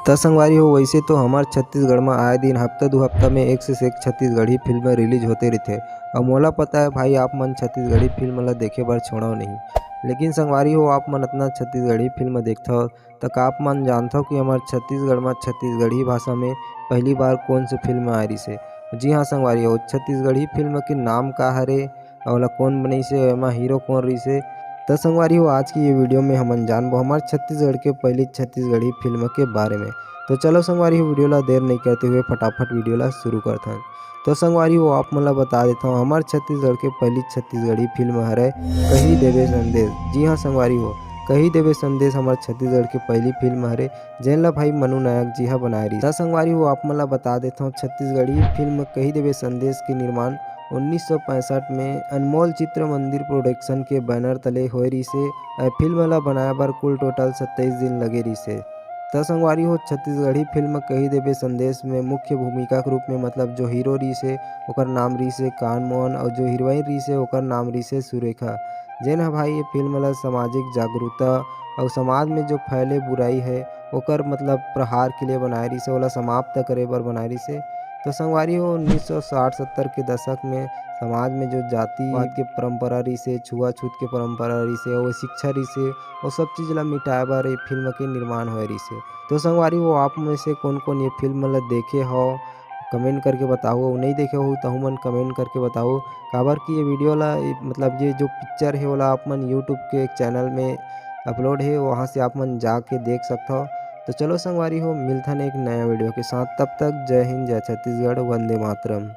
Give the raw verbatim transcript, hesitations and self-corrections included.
त संगवारी हो, वैसे तो हमर छत्तीसगढ़ म आए दिन हफ्ता दू हफ्ता में एक से एक छत्तीसगढ़ी फिल्म रिलीज होते रहिथे। अउ मोला पता है भाई, आप मन छत्तीसगढ़ी फिल्म ला देखे बर छोड़व नहीं। लेकिन संगवारी हो, आप मन अतना छत्तीसगढ़ी फिल्म देखथव, त का आप मन जानथव कि हमर छत्तीसगढ़ म छत्तीसगढ़ी भाषा में पहली बार कौन से फिल्म आए रहिसे? जी हाँ संगवारी हो, छत्तीसगढ़ी फिल्म के नाम का हरे, अउ ओला कौन बनइसे, एमा हीरो कौन रहिसे? त संगवारी हो, आज की ये वीडियो में हमन जानबो हमर छत्तीसगढ़ के पहली छत्तीसगढ़ी फिल्म के बारे में। तो चलो संगवारी हो, वीडियो ला देर नहीं करते हुए फटाफट वीडियो ला शुरू करथन। तो संगवारी हो, आप मन ला बता देथव, हमर छत्तीसगढ़ के पहली छत्तीसगढ़ी फिल्म हरे कही देबे संदेश। जी हाँ संगवारी हो, कही देबे संदेश हमर छत्तीसगढ़ के पहली फिल्म हरे, जेन ला भाई मनु नायक जी हा बनाए रहिस। त संगवारी हो, आप मन ला बता देथव, छत्तीसगढ़ी फिल्म कही देबे संदेश के निर्माण उन्नीस सौ पैंसठ में अनमोल चित्र मंदिर प्रोडक्शन के बैनर तले होए रहिसे। ए फिल्म ला बनाए बर कुल टोटल सत्ताईस दिन लगे रहिसे। त संगवारी हो, छत्तीसगढ़ी फिल्म कही देबे संदेश में मुख्य भूमिका के रूप में, मतलब जो हीरो रहिसे, ओकर नाम रहिसे कान मोहन, अउ जो हीरोइन रहिसे, ओकर नाम रहिसे सुरेखा। जेन ह भाई ये फिल्म ला सामाजिक जागरूकता अउ समाज में जो फैले बुराई है, ओकर मतलब प्रहार के लिए बनाए रहिसे, ओला समाप्त करे बर बनाए रहिसे। तो संगवारी हो, उन्नीस सौ साठ सत्तर के दशक में समाज में जो जातिवाद के परंपरा रहिसे, छुआछूत के परंपरा रहिसे, अउ शिक्षा रहिसे, वो सब चीज ला मिटाए बर ये फिल्म के निर्माण होए रहिसे। तो संगवारी हो, आप में से कौन कौन ये फिल्म ला देखे हो, कमेंट करके बताओ, अउ नहीं देखे हो तहु मन कमेंट करके बताओ। काबर कि ये वीडियो ला, मतलब ये जो पिक्चर है, ओला आप मन यूट्यूब के एक चैनल में अपलोड है, वहाँ से आप मन जाके देख सकथव। तो चलो संगवारी हो, मिलथन एक नया वीडियो के साथ। तब तक जय हिंद, जय छत्तीसगढ़, वंदे मातरम।